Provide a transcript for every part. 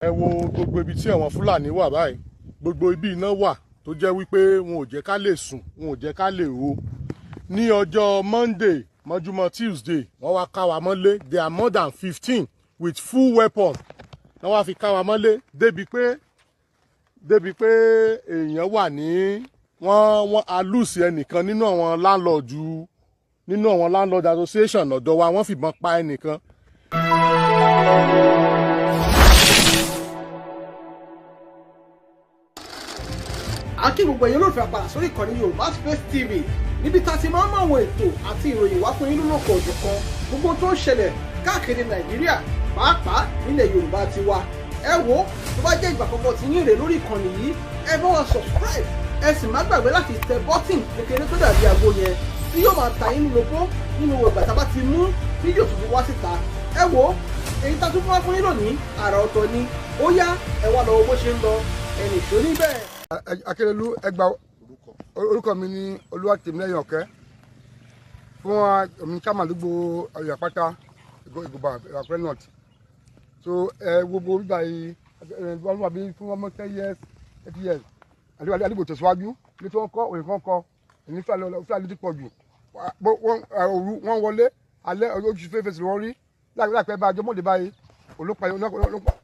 Ẹ wo gbogbo ibi tí àwọn Fúlàní wà báyìí, gbogbo ibi iná wà tó jẹ́ wípé wọn ò jẹ́ ká lè sùn, wọn ò jẹ́ ká lè ro. Ní ọjọ́ Monday mọ́júmọ́ Tuesday, wọ́n wá ká wa mọ́lé. They are more than 15 with full weapon. Wọ́n wá fi ká wa mọ́lé débi pé èèyàn wà ní wọ́n alùsì ẹnìkan nínú àwọn landlord association ọ̀dọ̀ wa. Wọ́n fìbọn pa ẹnìkan. A kí gbogbo ẹ̀yin olólùfẹ́ àpàdà sórí ìkànnì Yorùbá Space TV, níbi tá a ti máa ń mú àwọn ètò àti ìròyìn wá fún yín lólókò òjọ̀kan, gbogbo tó ń ṣẹlẹ̀ káàkiri Nàìjíríà, pàápàá nílẹ̀ Yorùbá ti wa. Ẹ wo, tó bá jẹ́ ìgbà àkọ́kọ́ tí yín rè lórí ìkànnì yìí, ẹ bá wa subscribe, ẹ sì má gbàgbé láti tẹ button kékeré tó dàbí àgbo yẹn tí yóò máa ta yín lóko nínú ìgbà tá a bá ti mú fídíò tuntun wá síta. Ẹ wo, èyí tá a tún fún wá fún yín lónìí, àrà ọ̀tọ̀ ni. Ó yá, ẹ wá lọ wo bó ṣe ń lọ, ẹnì ṣó níbẹ̀. Akérèlú ẹgbà. Orúkọ mi ní Olúwatèmílẹ́yìn Ọ̀kẹ́, fún omi chairman àdúgbò Ọ̀yàpátá, Ìgòbà, Àkúrẹ́ North. So ẹ gbogbo bíbá yìí, ẹ wọ́n wà bí fún ọmọ 10 years, 8 years. Àdúgbò tẹ̀síwájú. Ilé tí wọ́n kọ́ òyìnbó kan kọ́ ẹni Fúlàní ti pọ̀ jù. Òru wọ́n wọlé, alẹ́ ojú fèsì wọ́n rí láìpẹ́ bá àjọ mọ́lẹ̀ báyìí.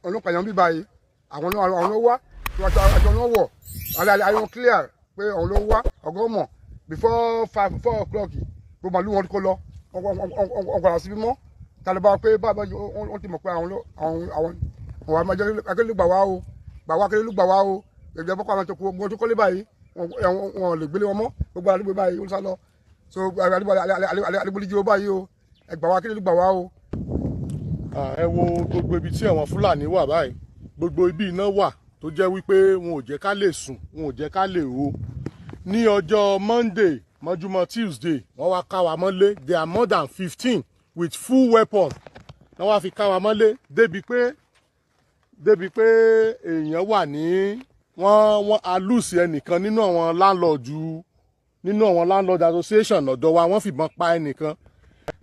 Olópàyàn bí báyìí, àwọn náà wá àjọ náà wọ̀ alẹ́ ayọ̀ clear pé òun ló wá ọgọ́mọ̀ before 5, 4 o'clock. Gbogbo màlúù wọn kó lọ, wọn kò rà síbí mọ́ tàlùbà pé báyìí wọ́n ti mọ̀ pé àwọn àmọ́jọ́ Akérèdọ́lù gbà wá o, gbà wá, Akérèdọ́lù gbà wá o. Ìjọba bọ́kọ̀ àwọn tó kú, gbogbo tó kọ́lé báyìí, wọn lè gbélé wọn mọ́. Gbogbo àdúgbò báyìí ó sá lọ. So àdúgbò àdúgbò báyìí o, ẹ gbà wá, Akérèdọ́lù gbà wá o. Ẹ wo gbogbo ibi tí àwọn Fúlàní wà báyìí, gbogbo ibi iná wà tó jẹ́ wípé wọn ò jẹ́ ká lè sùn, wọn ò jẹ́ ká lè ro. Ní ọjọ́ Monday mọ́júmọ́ Tuesday, wọ́n wá ká wa mọ́lé. They are more than 15 with full weapon. Wọ́n wá fi ká wa mọ́lé débi pé èèyàn wà ní wọ́n alùsì ẹnìkan nínú àwọn landlord association ọ̀dọ̀ wa. Wọ́n fìbọn pa ẹnìkan.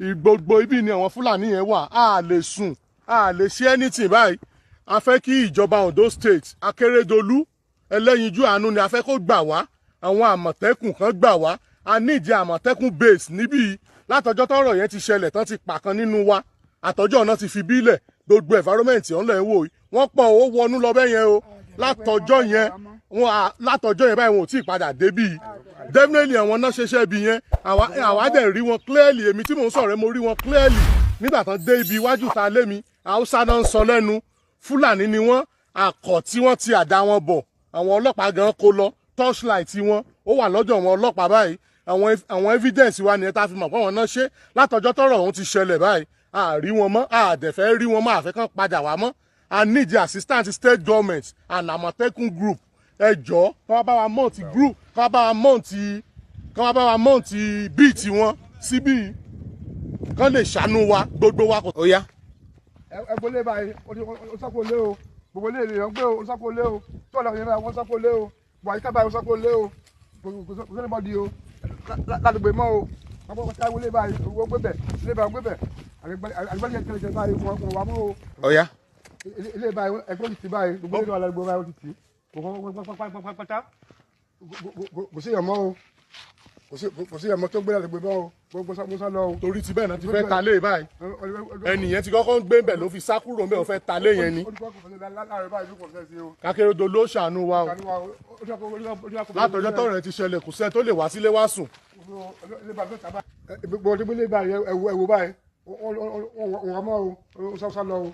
Gbogbo ibi ni àwọn Fúlàní yẹn wà. A lè sùn, a lè ṣe anything báyìí. A fẹ́ kí ìjọba Ondo State, Akérèdọ́lù, ẹlẹ́yinjú àánú ni a fẹ́ kó gbà wá. Àwọn Àmọ̀tẹ́kùn kan gbà wá. A nídìí Àmọ̀tẹ́kùn base níbí. Látọjọ́ tọ́rọ̀ yẹn ti ṣẹlẹ̀ tán ti pàkan nínú wa, àtọjọ́ náà ti fi bílẹ̀. Gbogbo environment ọ̀hún lẹ̀ ń wò yìí, wọ́n pọ̀, ó wọnú lọ bẹ́ẹ̀ yẹn o. Látọjọ́ yẹn báyìí, wọn ò tí ì padà débí. Definitely àwọn náà ṣeṣẹ́ ibi yẹn. Àwa dẹ̀ rí wọn clearly. Èmi tí mò ń sọ̀rọ̀, mo rí wọn clearly nígbà tán dé ibi iwájú ta lé mi. Haúsá náà ń sọ lẹ́nu, Fúlàní ni wọ́n. Àkọ́ tí wọ́n ti àdá wọn bọ̀, àwọn ọlọ́pàá gan kó lọ. Torchlight wọn ó wà lọ́dọ̀ àwọn ọlọ́pàá báyìí. Àwọn evidence wa nìyẹn tá a fi mọ̀ pé àwọn náà ṣe. Látọjọ́ tọ́rọ̀ ọ̀hún ti ṣẹlẹ̀ báyìí, a rí wọn mọ́, a dẹ̀ fẹ́ rí wọn mọ́, a fẹ́ kàn padà wá mọ́. A need the assistance state government and Àmọ̀tẹ́kùn group. Ẹ jọ̀ọ́, kí wọ́n bá wa mount group, kí wọ́n bá wa mount beat wọn síbí, kán lè ṣàánú wa, gbogbo wa. Ó yá. Ẹ gbọ́lé báyìí, ó sáko lé o. Gbogbo ilé ènìyàn gbé o, ó sáko lé o. Tó ọ̀nà ìyẹn báyìí, wọ́n sáko lé o. Gbogbo àyíká báyìí, ó sáko lé o. Kò sẹ́ni bọ́dí o ládùúgbò mọ́ o. Wọ́n kọ́ ká wọlé báyìí, owó gbé bẹ̀, ilé báyìí gbé bẹ̀. Àgbẹ̀lẹ̀ kẹlẹ̀ báyìí, wọ́n wà mọ́ o. Ó yá. Ilé báyìí, ẹgbẹ́ ti ti báyìí. Gbogbo ilé wà ládùúgbò báyìí, ó ti tì pátápátá. Kò sí ìyàmọ́ o, kò sí ìyàmọ́ tó gbé ládùúgbò mọ́ o. Gbogbo sá lọ o. Torí ti bẹ́ẹ̀ náà ti fẹ́ ta lé báyìí. Ẹnìyẹn ti kọ́kọ́ ń gbé bẹ̀ ló fi sá kúrò ńbẹ̀, ó fẹ́ ta lé yẹn ni. Akérédolú ló ṣàánú wa o. Látọjọ́ tọ́rọ̀ ti ṣẹlẹ̀, kò sẹ́ni tó lè wá sílé wá sùn. Gbogbo ilé báyìí, ẹ̀wù báyìí, wọ́n mọ́ o, ó sá lọ o,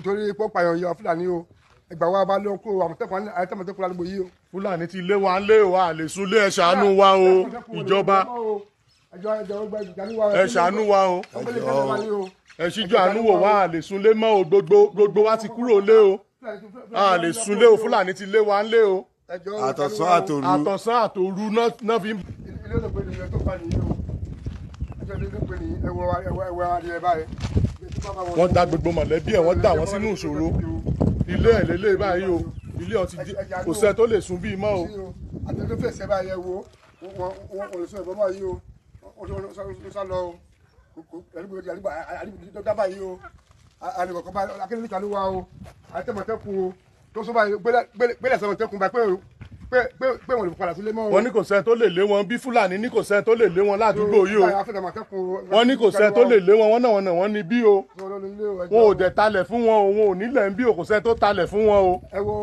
torí pọ́pàyàn yọ Fúlàní o. Ẹgbà wa bá lọ kó àmọ̀tẹ́kùn ládùúgbò yìí o. Fúlàní ti lé wa lé o, a lè sùn lé. Ẹ ṣàánú wa o, ìjọba, ẹ ṣàánú wa o, ẹ ṣíjú àánú wò wá. A lè sùn lé mọ́ o. Gbogbo wa ti kúrò lé o, a lè sùn lé o. Fúlàní ti lé wa lé o. Àtọ̀sán àtòru. Àtọ̀sán àtòru náà fi ń. Ilé tó pé nìyẹn tó pa nìyí o. Ẹjọ́ ilé tó pé nìyí, ẹwọ ẹwọ adìyẹ báyìí. Wọ́n da gbogbo mọ̀lẹ́bí ẹ̀, wọ́n dà wọ́n sínú ìṣòro. Ilé ẹ̀ lélẹ̀ báyìí o. Ilé ọtí kò sẹ́ tó lè sùn bíi mọ́ o. Àti tó fèsì ẹ báyìí, ẹ wo wọn lè sún ẹ̀fọ́ báyìí o. Ó sá lọ o. Àdúgbò tó dábàá yìí o. Àlùkò bá akéde níta ló wá o, àtẹ̀mọ̀tẹ́kùn o tó sọ báyìí gbélé sọmọtẹ́kùn báyìí pé wọn lè padà sílé mọ́ o. Wọ́n ní kò sẹ́ni tó lè lé wọn bí. Fúlàní ní kò sẹ́ni tó lè lé wọn ládùúgbò yìí o. Wọ́n ní kò sẹ́ni tó lè lé wọn. Wọ́n náà wọ́n náà wọ́n ní bí o. Wọn ò dẹ̀ talẹ̀ fún wọn o. Wọn ò nílẹ̀ ń bí o. Kò sẹ́ni tó talẹ̀ fún wọn o. Ẹ wo,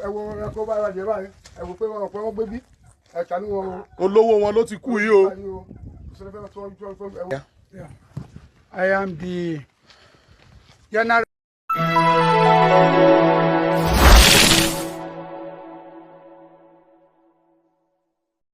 ẹ wo ẹranko báyìí wájú báyìí. Ẹ wo pé wọn pé wọn gbé bí ẹ ṣàánú wọn o. Olówó wọn ló ti kú yìí o. I am the general.